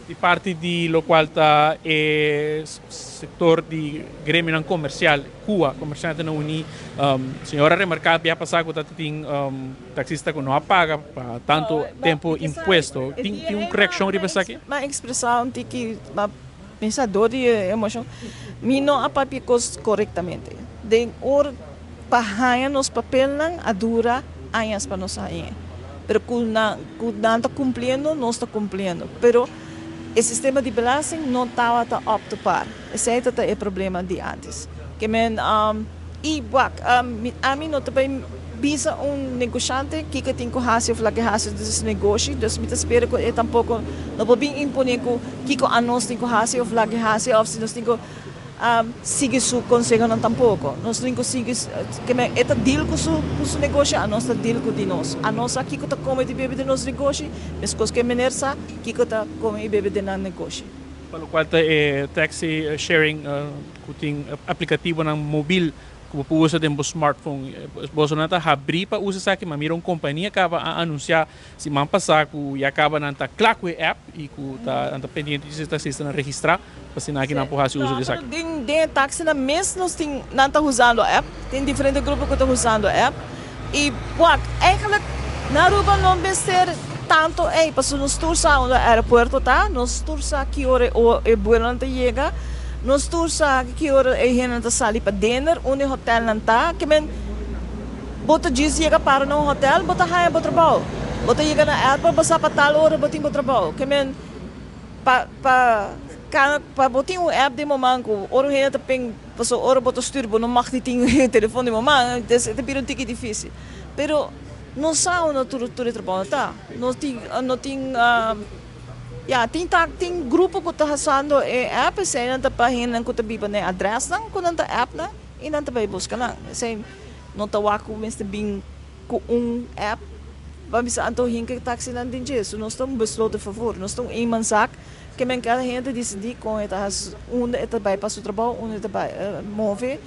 Di parti di locual ta e sector di gremionan comercial, CUA, Comerciantenan Uní, señor a remarca bia pasa cu ta tin taxista cu no a paga pa tanto tempo impuesto. Tin un reaccion riba esaki? M'a expresa un tiki, m'a pensa door di e emocion, mi no a papia cos corectamente. Den ora pa haña nos papelnan a dura añas pa nos hañ'e. Pero cu nan, cu nan ta cumpliendo, nos ta cumpliendo. Pero e sistema di belasting no tabata up to par. Esey ta e problema di antes. Ke men, y wak, ami no ta bay bisa un negoshante kico tin cu haci of laga haci di su negoshi. Dus mi ta spera cu e tampoco no por bin impone cu kico anos tin cu haci of laga haci of si nos tin cu sigui su consehonan tampoco. Nos tin cu sigui, ke men e ta deal cu su negoshi, anos ta deal cu di nos. Anos sa kico ta come y bebe di nos negoshi, mescos cu e meneer sa kico ta come y bebe di nan negoshi. Pa locual ta e taxi sharing cu tin aplicativonan mobil cu bo usa den bo smartphone. Boso nan ta habri pa usa esaki, ma mira un compania caba a anuncia siman pasa cu ya caba nan ta cla cu e app y cu ta nan ta pendiente di si taxistanan registra pa asina aki nan por haci uso di esaki. Den taxi nan mes nos tin nan ta usando app, tin diferente grupo cu ta usando app y wak, eigenlijk na Aruba no mester tanto ey, pasobra nos tur sa unda aeropuerto ta, nos tur sa ki ora e vuelonan ta yega, nos tur sa ki ora e hendenan ta sali pa dinner, unda e hotelnan ta, ke men bo ta djis yega para na un hotel, bo ta haya bo trabou. Bo ta yega na airport, bo sa pa tal ora bo tin bo trabou. Ke men pa bo tin un app den bo man cu ora hende ta pen, pasobra ora bo ta stuur bo no mag di tin telefon den bo man, dus e ta bira un tiki dificil. Pero no sa unda tur e trabou ta. No tin, ja, tin grupo cu ta usando e app, esey nan ta pa hendenan cu ta biba na e adresnan cu nan ta app nan y nan ta bay busca nan. Esey no ta wak cu mester bin cu un app pa bisa anto hinca taxi nan den dje. So nos ta un besloten vervoer, nos ta un eenmanszaak ke men cada hende decidi con e ta unda e ta bay pa su trabou, unda e ta bay move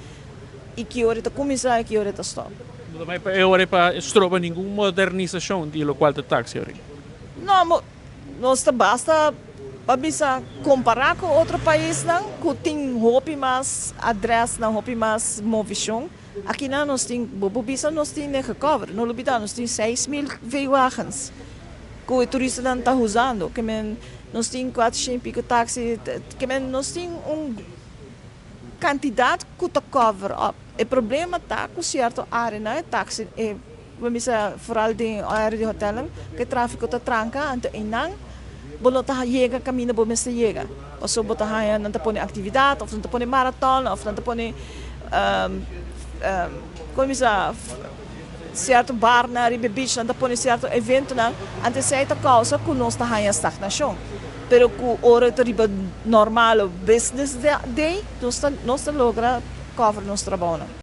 y ki ora e ta cuminsa y ki ora e ta stop. No ta bay pa e ora pa stroba ningun modernisacion di locual ta taxi ora? No, nos ta basta pa bisa compara cu otro paisnan cu tin hopi mas adresnan, hopi mas movecion. Aki nan nos tin, bo bisa nos tin gecover, no lubida, nos tin 6000 V-wagens cu e turistanan ta usando, ke men nos tin 400 pico taxi, ke men nos tin un cantidad cu ta cover up. E problema ta cu cierto area na e taxi, e bisa vooral den area di hotelnan, cu e trafico ta tranca, anto einan bo no ta yega caminda bo mester yega. Pasobra bo ta haya nan ta pone actividad, of nan ta pone marathon, of nan ta pone con bisa cierto bar na riba beach, nan ta pone cierto eventonan, anto esey ta causa cu nos ta haya stagnacion. Pero cu ora ta riba normal business day, nos ta logra cover nos trabounan.